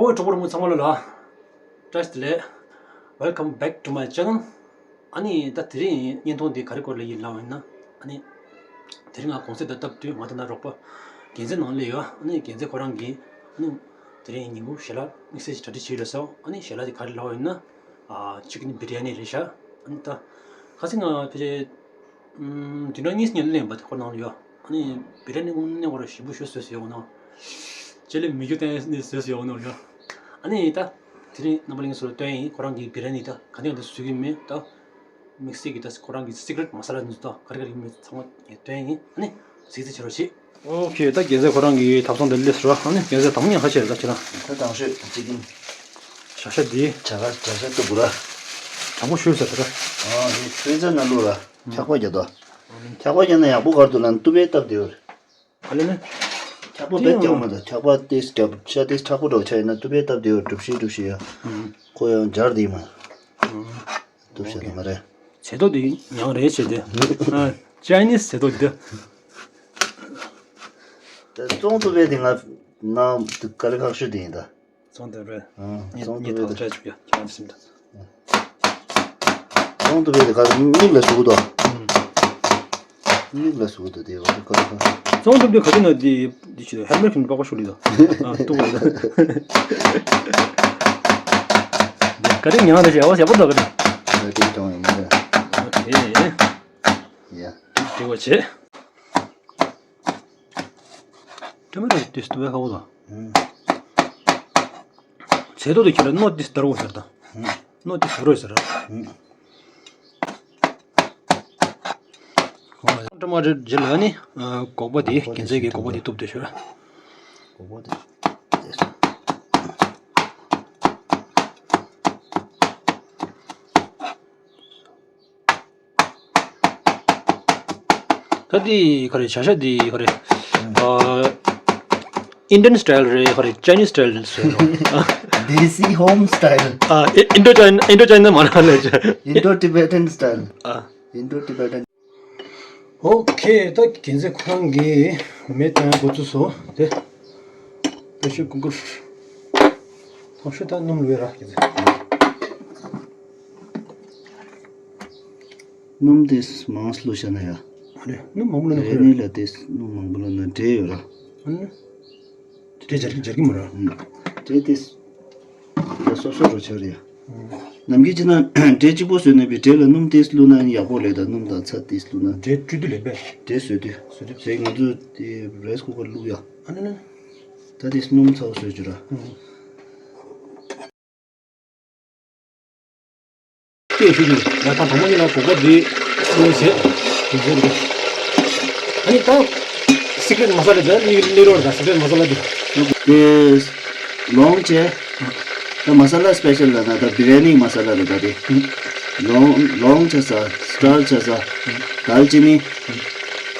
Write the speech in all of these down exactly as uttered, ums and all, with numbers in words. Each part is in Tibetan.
ཨོ་གྲོགས་པོ་རོགས་མོ་ཚང་མ་ལ་ལ། བཀྲ་ཤིས་བདེ་ལེགས། Welcome back to my channel. ཨ་ནི་ད་དེ་རིང་བརྙན་ཐུང་འདི་ག་རེ་སྐོར་ལ་ཡིན་ལབ་ཡིན་ན། ཨ་ནི་དེ་རིང་ང་གུང་སེང་དང་སྟབས་བསྟུན་ང་དང་ན་རོགས་པ་རྒྱལ་མཚན་ནང་སླེབས་ཡོད། ཨ་ནི་རྒྱལ་མཚན་ཁོ་རང་གིས་ཨ་ནི་དེ་རིང་ཉིན་གུང་ཞལ་ལག་དམིགས་བསལ་ཞིག་གྲ་སྒྲིག་བྱས་ཡོད་ལབ་སོང་། ཨ་ནི་ཞལ་ལག་དེ་ག་རེ་ལབ་ཡིན་ན། ཨ་ཅིག་ནི་བི་རི་ཡ་ནི་རེད་ཤག་ཨ་ནི་ད་ཁ་སང་ང་ཕལ་ཆེར་ཨམ། དེ་འདྲ་གཉིས་ཉིན་ལེན་པ་དེ་ཁོ་ནང་ལ་ཡོད། ཨ་ནི་བི་རི་ཡ་ནི་དངོས་གནས་ཁོ་རང་ཞིམ་པོ་ཞེ་པོ་བཟོས་སོ་ཡོད་ནོ། ལྕེ་ལེ་མི་རྒྱུ་སྟེང་ནས་བཟོས་སོ་ཡོད་ནོ་ཡོད། ཨ་ནི་ད་དེ་རིང་རྣམ་པ་གླིང་ཚོར་སྟོན་ཡིན། ཁོ་རང་གི་བི་རི་ཡ་ནི་ད་ག་ནས་ཡང་དེ་བཟོས་ཀྱི་མེད་ད། དམིགས་བསལ་གྱི་ད་ཁོ་རང་གི་སི་ཀི་རེ་ཊི་མ་ས་ལ་འདི་ཚོ་ད་ག་རེ་ག་རེ་ཡིན་མིན་ཚང་མ་ངས་སྟོན་ཡིན། ཨ་ནི་གཟིགས་རྩིས་བྱེད་རོགས་བྱེད། ཨོ་ཁེ། ད་རྒྱལ་མཚན་ཁོ་རང་གི་ཐབ་ཚང་དེ་སླེབས་སོང་། ཨ་ནི་རྒྱལ་མཚན་དང་པོ་ཉལ་ཁ་བྱས་ད་ཁྱེད་རང་། ད་དང་ཤོས་གཅིག་ཡིན། བྱ་ཤ་འདི། བྱ་ག་བྱ་ཤ་ཏུ་བུ་ར། དྲང་པོ་ཤོད་ཟེར་ད་ར། ཨ་ནི་ཕན་ཚུན་ན་ལུ་ར། འཁྱག་པ་རྒྱག་དོ། འཁྱག་པ་རྒྱག་ན་ཡག་པོ་གར་དུ་ལ་ཏུ་པའི་སྟབས་བདེ་བར། ཨ་ལེ་ལེ། འཁྱག་པ་དེ་བེད་ཀྱང་མ་ད་འཁྱག་པ་ཏིས་རྒྱབ་ཤ་ཏིས་མཁྲེགས་པོ་འགྲོ་ཆ་ཡིན་ན་ཏུ་པའི་སྟབས་བདེ་བར་གྲུབ་ཤིག་གྲུབ་ཤིག་ཡ། ཁོ་ཡང་འབྱར་དེ་མ། ཏུ་ཤ་དེ་མ་རེད། ཚེ་ཏོ་དེ་ཡང་རེད་བྱས་ཏེ། ཨ། ཅའི་ནིས་ཚེ་ཏོ་དེ། ད་བཙོང་ཏུ་པའི་དེ་ང་ང་དཀའ་ལས་ཁག་ཤོས་དེ་ཡིན་ད། བཙོང་ཏུ་པའི། ཨ། ངས་བཙོང་ངས་ཏུ་ཐག་པའི་བཅད་བཅུག་ཡ་ཁྱེད་རང་ཚོ་སེམས་ད། བཙོང་ཏུ་པའི་དེ་ག་མིག་ལ་ཟུག་དོ། མིག་ལ་ཟུག་དོ་དེ་བ་དེ་ག་ག་བཙོང་ཏུ་པའི་ག་དུ་ན་དེ་དེ་ཆུ་ཧེལ་མེ་ཊི་ཁྱོད་པགས་པ་ཤོར་ལི་དོ། ཨ་ཏུ་པ་ལ། ག་རེ་ཉང་རེ་བྱས་ཨོ་ཞབས་པོ་དོ་ག་རེ། ཨ་དེ་གྲོང་ཡིན་ད། ཨོ་ཁེ། ཡ། དེ་བ་བྱས། ཊོ་མེ་ཊོ་ཏིས་ཏུ་བའི་ཁ་བོ་དང་། ཚེ་ཏོ་དེ་ཁྱེད་ར་སྣོ་ཏིས་དར་བོ་ཟེར་དང་། སྣོ་ཏིས་དར་བོ་ཟེར། ཊོ་མ་ཊོ་རྗེས་ལ་ནི་སྒོག་པ་དེ་རྒྱལ་མཚན་གྱི་སྒོག་པ་དེ་གཏུབ་དེ་ཤོད། སྒོག་པ་དེ། ད་འདི་ག་རེ་བྱ་ཤ་འདི་ག་རེ། ཨ། Indian style རེད་ག་རེ་Chinese style རེད་ཟེར་རོ། Desi home style. ཨ། Indo China Indo China མ་ན་ལས་ཅི། Indo Tibetan style. ཨ། Indo Tibetan. ཨོ་ཁེ། ད་རྒྱལ་མཚན་ཁོ་རང་གིས་མེ་བཏང་འགོ་བཙུགས་སོ་དེ། པེ་ཤར་ཀུ་ཀར། ཐང་ཤོད་ད་སྣུམ་ལུས་ར་རྒྱལ་མཚན། སྣུམ་དེ་མང་བླུགས་བྱས་ན་ཡ། ཨ་རེ་སྣུམ་མང་པོ་བླུགས་ན་རེ་ཁོ་ནི་ལ་དེ་སྣུམ་མང་པོ་བླུགས་ན་འབྲས་ཡོད་ར། ཨ་ནི། འབྲས་སྦྱར་གྱི་སྦྱར་གྱི་མ་ར། འབྲས་དེ་སོ་སོ་རུ་ཆགས་རེད་ཡ། ནམ་རྒྱུན་ཅི་ན་འབྲས་གཅིག་པོ་བཟོས་ནས་པའི་འབྲས་ལ་སྣུམ་དེ་བླུགས་ན་ཡག་པོ་རེད་ད། སྣུམ་དང་ཚྭ་དེ་བླུགས་ན། འབྲས་བཀྲུས་དུས་ལེན་པས། འབྲས་བཟོས་དུས། བཟོས་དུས། ཟེ་ང་ཚོ་དེ་རའི་སི་ཀུ་ཀར་བླུགས་ཡ། ཨ་ནི་ནི། ད་དེ་སྣུམ་ཚ་བོ་བཟོས་བཅུག་ར། ལྟོས་ཤིག་ཡ། ད་དང་པོ་ཉིད་ལ་སྒོག་པ་འདི་བླུགས་བྱས། དེ་ཚོ་རེད། ཨ་ནི་ད་སི་ཀི་རེ་ཊི་མ་ས་ལ་འདི་ནི་ལི་རོ་རེད། ད་སི་ཀི་རེ་ཊི་མ་ས་ལ་འདི། དེ་ལོང་བྱས། ད་མ་ས་ལ་སི་པེ་ཤལ་ལ་ན་ད་བི་རི་ཡ་ནི་མ་ས་ལ་རེད་ད་དེ། ལོང་ལོང་བྱས་ས་སི་ཊར་བྱས་ས། དལ་ཅི་ནི།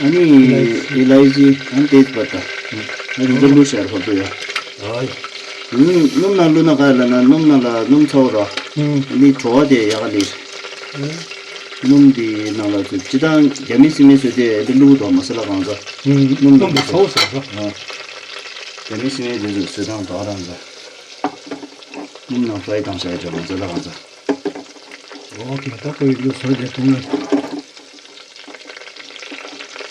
ཨ་ནི་ཨི་ལའི་ཅི་ཨ་ནི་དེ་ཚོ་ད། ཨ་ནི་འདི་བླུགས་བྱས་ར་ཧོབ་ཏུ་ཡ། ཨ་ཡ། སྣུམ་ནང་བླུགས་ན་ག་ལ་ན་སྣུམ་ནང་ལ་སྣུམ་ཚ་བོ་ར། ཨ་ནི་བྲོ་བ་དེ་ཡག་ག་ལེ། སྣུམ་དེ་ནང་ལ་ཚུད་སྤྱི་བཏང་རྒྱ་མི་སི་མི་བཟོས་དེ་འདི་བླུགས་དོ་མ་ས་ལ་གང་ཚ། སྣུམ་ནང་དེ་ཚ་བོ་ཟེར་ར། རྒྱ་མི་སི་མི་དེ་ཚོ་བཟོས་སྟངས་དོ་རང་ཚ། སྣུམ་ནང་ཕ་རའི་བཏང་བྱ་ཡ་ཅོ་མ་ས་ལ་གང་ཚ། ཨོ་ཁེ། ད་ཁོ་ཡི་ལུགས་སྲོལ་དེ་དུང་ངེ།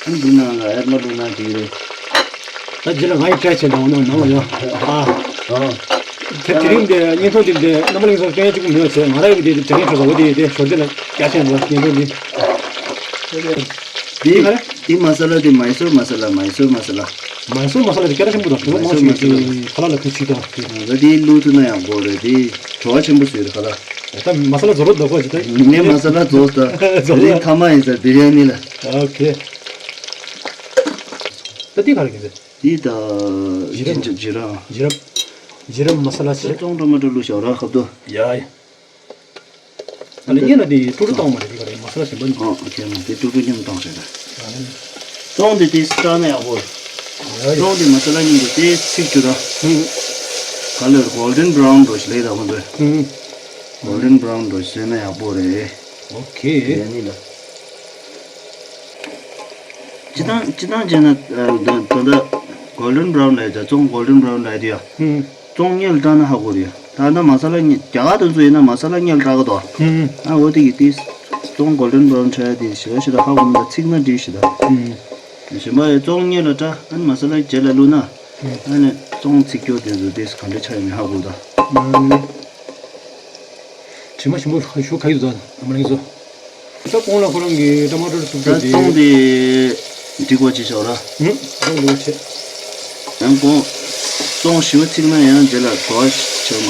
ཨ་འདི་ནང་ལ་ཨེར་མ་བླུགས་ན་འགྲིག་རེད། ད་རྗེས་ལ་ང་ཡི་ཊ་རའི་བྱེད་དང་འོ་ན་ནང་ལ་ཡོང་། ཨ། ཨ། དེ་དེ་རིང་དེ་བརྙན་ཐུང་དེ་དེ་རྣམ་པ་གླིང་ཚོ་སྟོན་ཡ་གཅིག་པུ་མེད་པ་བྱས། ང་རང་ཡི་དེ་དྲན་ཁྲོ་ཟ་བོ་དེ་དེ་ཞོར་དེ་ལ་རྒྱ་ཆེན་པོ་བརྙན་ཐུང་དེ། འདི་ག་རེ། འདི་མ་ས་ལ་དེ་མའི་སོར་མ་ས་ལ། མའི་སོར་མ་ས་ལ། མའི་སོར་མ་ས་ལ་དེ་སྐད་གྲགས་ཆེན་པོ་དང་དེ་མ་མའི་སོར་མ་ས་ལ་ཁ་ལག་ལ་ཁུ་ཆིག་དང་དེ། ད་དེ་བླུགས་ཐུབ་ན་ཡག་པོ་རེད། དེ་བྲོ་བ་ཆེན་པོ་བཟོས་རེད་ཁ་ལག་ད་མ་ས་ལ་བཟོ་རོགས་འདུག་གོ་ཇི་ལྟར། ངས་མ་ས་ལ་བཟོས་ད། བཟོས་ད། དེ་རིང་ཐ་མ་ཡིན་ས་བི་རི་ཡ་ནི་ལ། ཨོ་ཁེ། ད་དེ་ག་རེ་གི་ཟེར། དེ་ད་ཇི་རམ། ཇི་རམ། ཇི་རམ། ཇི་རམ་མ་ས་ལ་ཆེ། ཙོང་ཏོ་མ་ཏོ་བླུགས་བཞག་ར་ཁབ་ཏོ། ཡ་ཡ། ད་ལ་ཡིན་ན་དེ་ཀྲུ་ཀྲུ་བཏང་མ་རེད། དེ་ག་རེ་མ་ས་ལ་གཞན་པ་ནི། ཨོ་ཨོ་ཁེ། ང་དེ་ཀྲུ་ཀྲུ་མཉམ་བཏང་ཤག་ར། ཙོང་དེ་དེ་སྲ་ན་ཡག་པོ་རེད། ཡ་ཡ། ཙོང་དེ་མ་ས་ལ་གཉིས་དེ་དེ་ཚིག་ཅུ་ར། ཧུམ། ག་ལེར་གོལ་ཌན་བྷ་རའུན་འགྲོ་ཞིག་ལས་དང་མ་འདོད། གོལ་ཌན་བྷ་རའུན་འགྲོ་ཞིག་བཟོས་ན་ཡག་པོ་རེད། ཨོ་ཁེ། ཡ་ནི་ལ། སྤྱི་བཏང་སྤྱི་བཏང་བྱས་ན་ད་ད་ད་གོལ་ཌན་བྷ་རའུན་ལ་ཡ་ཙོང་གོལ་ཌན་བྷ་རའུན་ལ་ཡ་དེ་ཡ། ཧུམ། བཙོང་སྔོན་ལ་བཀྲག་ན་ཧ་གོ་རེད། ད་ལྟ་མ་ས་ལ་རྒྱ་གར་དེ་ཚོ་ཡིན་ན་མ་ས་ལ་སྔོན་ལ་བཀྲག་གི་འདུག་ཨ་འོ་དེ་གི་དེ་བཙོང་གོལ་ཌན་བྷ་རའུན་ཆགས་ཡ་དེ་ཞེ་དྲག་ཞེ་དྲག་ཧ་གོ་མི་འདུག་ཚིག་ན་འགྲིག་ཞེ་དྲག་གཞན་པ་ཡི་བཙོང་སྔོན་ལ་བཀྲག་ཨ་ནི་མ་ས་ལ་རྗེས་ལ་བླུགས་ན། ཨ་ནི་བཙོང་ཚིག་སྐྱོ་དེ་ཚོ་དེ་ག་འདྲ་ཆགས་ཡོད་མེད་ཧ་གོ་ད། དྲི་མ་ཞིམ་པོ་ཞུ་ག་ཡོད་ད་ཨ་མ་ལེང་ཚོ། ད་གོང་ལ་ཁོ་རང་གི་ཊ་མ་ཊར་བཙུགས་ད་རྒྱུ་དེ། བཙོང་དེ་འགྲིག་པ་ཅིག་བྱ་བ་ར། ཨུ་བཙོང་འགྲིག་པ་བྱེད། ཡང་གོང་བཙོང་ཞིབ་ཚིག་ན་ཡང་རྗེས་ལ་བྲོ་བ་ཆགས་མ།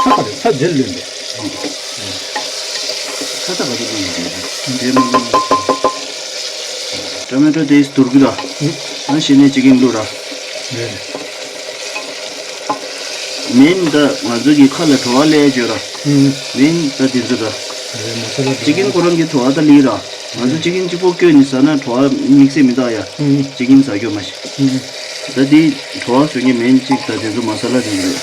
ཨུ། ཚ་ག་རེ་ཚ་རྗེས་ལོན་པས། ཁ་ཚ་ག་ཚོད་ལོན་པས་རྗེས་མ་ལོན་པས། ཊ་མ་ཊོ་དེ་སྡུར་གི་ར། ཨུ། ཨ་ཤེས་ནས་ཅི་གིན་བླུགས་ར། རེད། མིན་ད་ང་ཚོ་གི་ཁ་ལ་བྲོ་བ་ལས་བརྗོད་ར། ཨུ། མིན་ད་དེ་ཚོ་ད། རེད་མ་ས་ལ་ཅི་གིན་ཁོ་རང་གི་བྲོ་བ་ད་ལི་ར། ང་ཚོ་ཅི་གིན་གཅིག་པོ་བསྐོལ་ནས་ཟ་ན་བྲོ་བ་དམིགས་བསལ་མི་འདུག་ཡ། ཨུ། ཅི་གིན་ཟ་རྒྱུ་མ་ཤེས། ཨུ། ད་དེ་བྲོ་བ་བཟོ་མཁན་མིན་གཅིག་ད་དེ་ཚོ་མ་ས་ལ་དེ་ཚོ་རེད།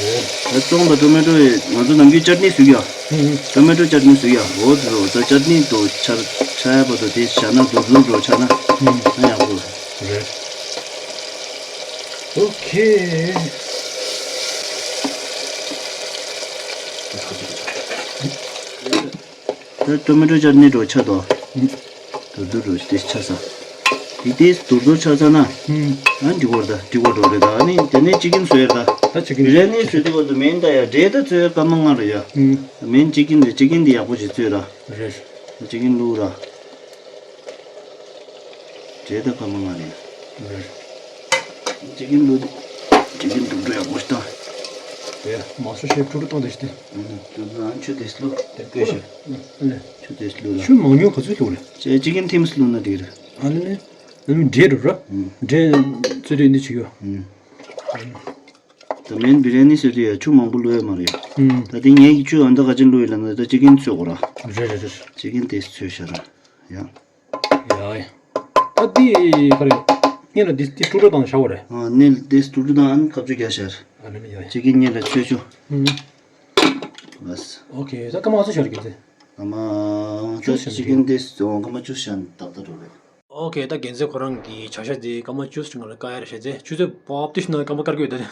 རེད། ད་བཙོང་ད་ཊོ་མེ་ཊོ་ཡི་ང་ཚོ་ནམ་རྒྱུན་ཅཊ་ནི་བཟོ་གི་ཡ། ཨུ། ཊོ་མེ་ཊོ་ཅཊ་ནི་བཟོ་གི་ཡ། འོ་དེ་ཚོ་ད་ཅཊ་ནི་འགྲོ་ཆར་ཆ་ཡ་བར་དུ་དེ་བྱ་ན་དུ་ཚོ་འགྲོ་ཆ་ན། ཨུ། ཨ་ཡག་པོ། རེད། ཨོ་ཁེ། ད་ཊོ་མེ་ཊོ་ཅཊ་ནི་འགྲོ་ཆ་དོ། ཨུ། དུ་དུ་འགྲོ་དེ་ཆ་ས། དེ་དེ་དུ་དུ་ཆ་ས་ན། ཨུ། ཨ་འགྲིག་བར་ད་འགྲིག་བར་འགྲོ་རེད་ད། ཨ་ནི་དེ་ནས་ཅི་གིན་བཟོས་རེད་ད། ད་ཅི་གིན་རེད་ནི་བཟོས་དེ་བར་དུ་མིན་ད་ཡ་འབྲས་ད་བཟོས་སྐར་མ་ལྔ་རེད་ཡ། ཨུ། མིན་ཅི་གིན་རེད་ཅི་གིན་དེ་ཡག་པོ་ཞིག་བཟོས་ར། རེད། ཅི་གིན་བླུགས་ར། འབྲས་ད་སྐར་མ་ལྔ་རེད། ཅི་གིན་ལུ། ཅི་གིན་དུག་སྦྲུལ་ཡག་པོ་ཞིག་བཏང་། དེ་མ་སོ་ཤེབ་ཀྲུ་ཀྲུ་བཏང་དེ་ཞིག་དེ། ཨུ། དུག་སྦྲུལ་ཨ་ཆུ་དེ་སླུ། དེ་བཀོད་ཤག་ཨུ་ཨུ་ལེ། ཆུ་དེ་སླུ་ལ། ཆུ་མང་ཉུང་ག་ཚོད་སླུ་རེད། ཅེ་ཅི་གིན་ཐིམ་སླུ་ན་འགྲིག་རེད། ཨ་ལེ་ལེ། ཨ་ལེ་འབྲས་རུ་ར། ཨུ། འབྲས་ཚོད་དུ་འདི་བྱེད་ཡོད། ཨུ། ད་མེན་བི་ར་ནི་ཟེར་དུས་ཡ་ཆུ་མང་པོ་བླུག་ཡོད་མ་རེད། ཨུ། ད་དེ་ངས་ཀྱི་ཆུ་ཨ་མདའ་ག་ཅིན་བླུག་ཡོད་ལ་ན་ད་ཅི་གིན་ཚོད་གོ་ར། རེད་རེད་རེད། ཅི་གིན་དེ་ཚོད་ཤ་ར། ཡ། ཡ་ཡ། ད་འདི་ག་རེ། སྔོན་ལ་འདི་འདི་ཀྲུ་ཀྲུ་དང་བྱ་བ་རེད། ཨ་ནི་འདི་ཀྲུ་ཀྲུ་དང་ཨ་ནི་ཁ་ཆུ་རྒྱ་ཤར། ཨ་ནི་ཡ་ཡ། ཅི་གིན་སྔོན་ལ་ཆོས་ཆུ། ཨུམ། ལགས། ཨོ་ཁེ་ད་སྐར་མ་ཚོ་ཤར་གི་ཚེ། ཨ་མ། ད་ཅི་གིན་འདི་སོང་སྐར་མ་བཅུ་ཤར་ཏག་ཏག་འགྲོ་རེད། ཨོ་ཁེ་ད་རྒན་ཚེ་ཁོ་རང་གི་བྱ་ཤ་འདི་སྐར་མ་བཅུ་ང་ལ་བཀག་ཡ་རེད་ཤེས་ཚེ་ཆུ་ཚོད་བབ་ཏི་ཤི་ན་སྐར་མ་བཀར་གི་ཡོད་ད་རེད།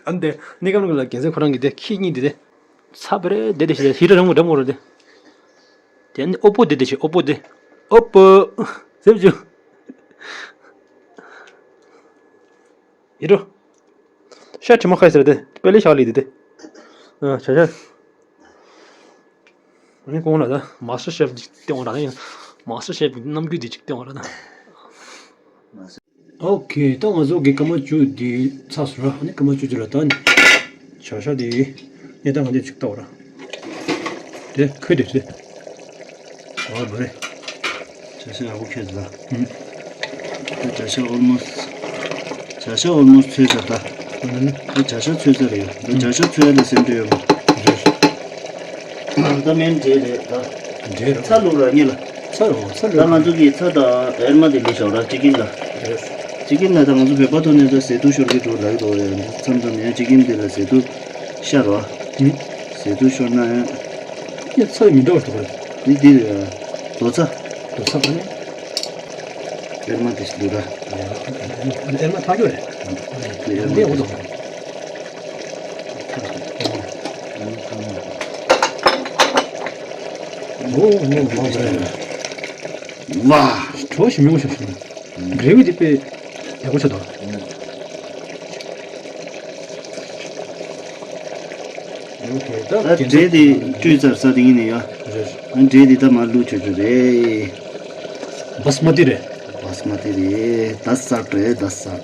ཨ་འདི་ནི་སྐར་མ་ལ་རྒན་ཚེ་ཁོ་རང་གི་འདི་ཁྱི་གཉིས་འདི་དེ། ཚ་བ་རེད་དེ་དེ་ཞིག་ཧི་ར་རང་རང་རེད་དེ། དེ་ནི་ཨོ་པོ་དེ་དེ་ཞིག་ཨོ་པོ་དེ། ཨོ་པོ། སེམས་ཅུ། ཡེ་རོ། ཤ་ཁྲི་མ་ཁ་ཟེར་དེ་དཔེ་ལེ་ཤ་ལི་དེ་དེ། ཨ་ཆ་ཆ། ཨ་ནི་གོང་ལ་ད་མ་སི་ཊར་ཤེཕ་ཅིག་སྟེང་བ་ར་ན་ཡང་མ་སི་ཊར་ཤེཕ་གི་རྣམ་འགྱུར་དེ་ཅིག་སྟེང་བ་ར་ན། ཨོ་ཁེ་ད་ང་ཚོ་གི་སྐར་མ་བཅུ་དེ་ཚར་སོང་ར། ཨ་ནི་སྐར་མ་བཅུ་དེ་ལ་ད་ནི་བྱ་ཤ་དེ་ནས་ད་ང་ཚོས་ཅིག་ལྟ་བ་ར། དེ་ཁོས་དེ་དེ། ཨ་བ་རེད། བྱ་ཤ་ཡག་པོ་ཁྱེར་ད། ཨུམ། ད་བྱ་ཤ་ཨོལ་མོ་སི། བྱ་ཤ་ཨོལ་མོ་སི་ཚོས་ཚར་ད། ཨ་ནི། ད་བྱ་ཤ་ཚོས་ཚར་རེད་ཡ། ད་བྱ་ཤ་ཚོས་ལ་སེམས་འདྲི་ཡོད་མ། རེད། ད་མེན་འབྲས་རེད་ད། འབྲས་རེད། ཚྭ་བླུགས་ར་གཉིས་ལ། ཚྭ་རེད་ཚྭ་ད་རེད། ང་ཚོ་གི་ཚྭ་དང་ཨེར་མ་དེ་ལས་ཤོག་ར་ཅི་གིན་ལ། རེད། ཅི་གིན་ལ་ད་ང་ཚོ་བོད་པ་ཐོག་ནས་ད་ཟས་དུག་ཤོར་གི་འདུག་ལབ་ཀྱི་འདུག་ཡ། མཚམས་མཚམས་ཡང་ཅི་གིན་དེ་ལ་ཟས་དུག་ཤར་བ། ཨུ། ཟས་དུག་ཤོར་ན་ཡང་། ཡ་ཚྭ་མི་འདྲ་བ་འདུག་རེད། འདི་འདི་རྡོ་ཚྭ། རྡོ་ཚྭ་ཨ་ནི། ཨེར་མ་དེ་ཞིག་འདུག་ར། ཨེར་མ་ཐག་ཆོད་རེད། འདི་འདི་འོ་དང་། ཨོ་ཨོ་ཨོ་རེད། ཝ། གྲོ་ཞིམ་མོ་ཞིག་ཞིམ། གྲེ་བི་དེ་དཔེ་ཡག་པོ་ཆགས་འདུག་ཨོ་ཁེ་ད་ད་འབྲས་དེ་བཀྲུས་ཚར་ས་དེ་ཡིན་ནི་ཡ། རེད། ཨ་འབྲས་དེ་ད་མར་བླུགས་ཆོག་ཆོག་རེད། བྷ་སི་མ་ཏི་རེད། བྷ་སི་མ་ཏི་རེད། ད་སར་རེད་ད་སར།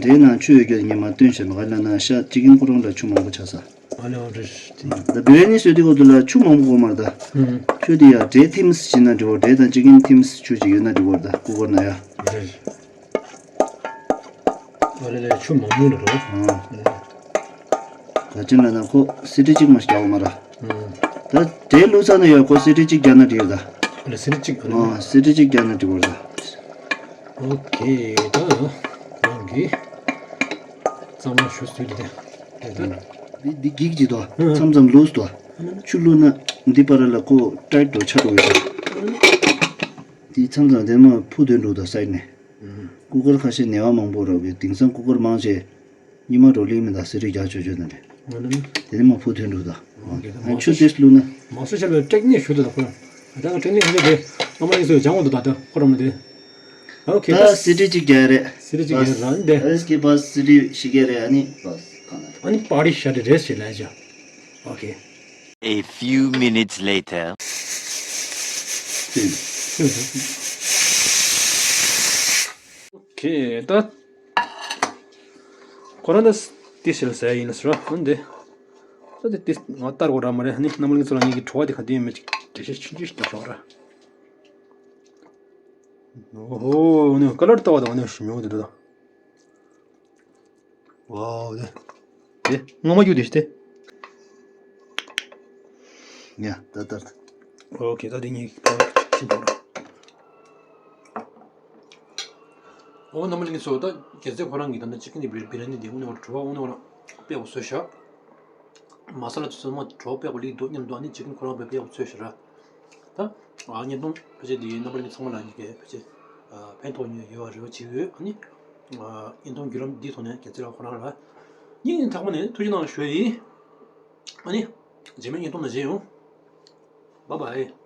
འབྲས་ནང་ཆུ་ཡོད་རྒྱུ་ངས་མ་བཏོན་བྱས་མ་ག་ལ་ན་ཤ་ཅི་གིན་ཁོ་རང་ལ་ཆུ་མང་པོ་ཆགས་ས། ཨ་ལེ་ཨོ་རེད། ད་བི་ར་ནི་བཟོས་དུས་སྐབས་དུ་ལ་ཆུ་མང་པོ་དགོས་མ་རེད་ད། ཨུམ། ཆུ་དེ་ཡ་འབྲས་ཐིམ་སི་བྱིན་ན་འགྲིག་གོ། འབྲས་དང་ཅི་གིན་ཐིམ་སི་ཆུ་ཅིག་ཡོད་ན་འགྲིག་གོ་རེད་ད་ཀུ་ཀར་ན་ཡ། རེད། ཨ་ལེ་ལེ་ཆུ་མང་པོ་འགྲོ་རོགས། ཨ། ག་ཅི་ན་ན་ཁོ་སི་ཏི་གཅིག་མ་ཞིག་རྒྱག་གོ་མ་ར། ཨུམ། ད་འབྲས་བླུགས་ཚར་ན་ཡ་ཁོ་སི་ཏི་གཅིག་རྒྱག་ན་འགྲིག་ད། ཨ་ལེ་སི་ཏི་གཅིག་ཨ་ལེ། ཨ་སི་ཏི་གཅིག་རྒྱག་ན་འགྲིག་གོ་རེད་ད། ཨོ་ཁེ་ད་རང་གི་གཙང་མ་ཞུ་སུས་དེ་དེ་ད། འདི་འདི་འགྱིག་ཅིག་དོ། ཨུ། མཚམས་མཚམས་ལུས་དོ། ཆུ་བླུགས་ན་འདི་པར་ལ་ཁོ་ཊའིཊ་འགྲོ་ཆགས་འགྲོ་ཡོད། དེ་མཚམས་མཚམས་དེ་མ་ཕུ་དོན་འགྲོ་དང་སའིཌ་ནས། ཀུ་ཀར་ཁ་ཤས་ནད་པ་མང་པོ་རག་གི། དེང་སང་ཀུ་ཀར་མང་ཆེ་ཉི་མ་འགྲོ་ལིང་མི་དང་སི་རི་རྒྱག་ཆོག་ཆོག་དང་འདྲ། དེ་ནས་མ་ཕུ་དོན་འགྲོ་དང་། ཨོ་ཁེ། ད་ཨ་མང་ཆུ་ཆེ་དེ་བླུགས་ན། མང་ཆེ་ཆ་ལ་ཊེག་ནིག་ཞུ་དོ་ད་ཁོ་རང་། ད་ང་ཊེག་ནིག་ཧེ་དེ་ཨ་མ་ཡིན་སོ་སྦྱང་འོ་དོ་ད་ད་ཁོ་རང་མ་དེ། ཨོ་ཁེ། ད་ད་སི་རི་གཅིག་རྒྱག་རེད། སི་རི་གཅིག་རྒྱག་རང་དེ། ཨ་སི་ཀེ་པ་སི་རི་ཞིག་རྒྱག་རེད། ཨ་ནི་པ་གང་ན་ད། ཨ་ནི་པ་རི་ཤ་དེ་རེད་ཞེས་ལན་ཅོ། ཨོ་ཁེ། A few minutes later. ཁེ་ད། ཁོ་རང་ད་ཏི་ཤིལ་ཟ་ཡིན་ཟེར་བ་འདི། ད་དེ་ཏི་ང་ལྟར་གོ་ར་མ་རེད། ནི་རྣམ་པ་ལྷན་ཚོགས་ལ་ངེད་ཀྱི་བྲོ་བ་དེ་ག་དུས་ཡིན་མེད་ཅིག་འགྲེལ་བཤད་ཆུང་ཆུང་ཞིག་རྒྱབ་ཤོག་ར། ཨོ་ཧོ་ནི་ཀ་ལར་ལྟ་བ་དང་ནི་ཞིམ་ཡོང་དེ་འདྲ་ད། ཝའོ་དེ། དེ་སྔོན་མ་རྒྱུ་དེ་ཞིག་དེ། ཡ་ད་ལྟར། ཨོ་ཁེ། ད་དེ་ངས་ཕར་ཕྱིན་འགྲོ་ར། ཨོ་རྣམ་པ་ལྷན་ཚོགས་ད་རྒྱལ་སྲས་ཁོ་རང་གིས་ད་ནི་ཅི་ཀིན་གྱི་བི་རི་ཡ་ནི་དེ་དངོས་གནས་བྲོ་བ་དངོས་གནས་དཔེ་ཡག་པོ་བཟོས་ཤག་མ་ས་ལ་ཚོད་མ་བྲོ་བ་དཔེ་ཡག་པོ་སླེབས་འདུག་སྙམ་འདུག་ཨ་ནི་ཅི་ཀིན་ཁོ་རང་དཔེ་ཡག་པོ་བཟོས་ཤག་ར། ད་ཨ་བརྙན་ཐུང་ཕལ་ཆེར་འདི་རྣམ་པ་ལྷན་ཚང་མ་ལ་ཡིན་གྱི་ཕལ་ཆེར་ཕན་ཐོགས་ཡོད་པ་རེ་བ་བྱེད་ཀྱི་ཡོད། ཨ་ནི་བརྙན་ཐུང་བརྒྱུད་ལམ་འདིའི་ཐོག་ནས་རྒྱལ་སྲས་ལགས་ཁོ་རང་ལ་སྙིང་ནས་ཐག་པ་ནས་ཐུགས་རྗེ་གནང་ཞུ་ཡི། ཨ་ནི་རྗེས་མའི་བརྙན་ཐུང་ནང་མཇལ་ཡོང་། བཱའི་བཱའི།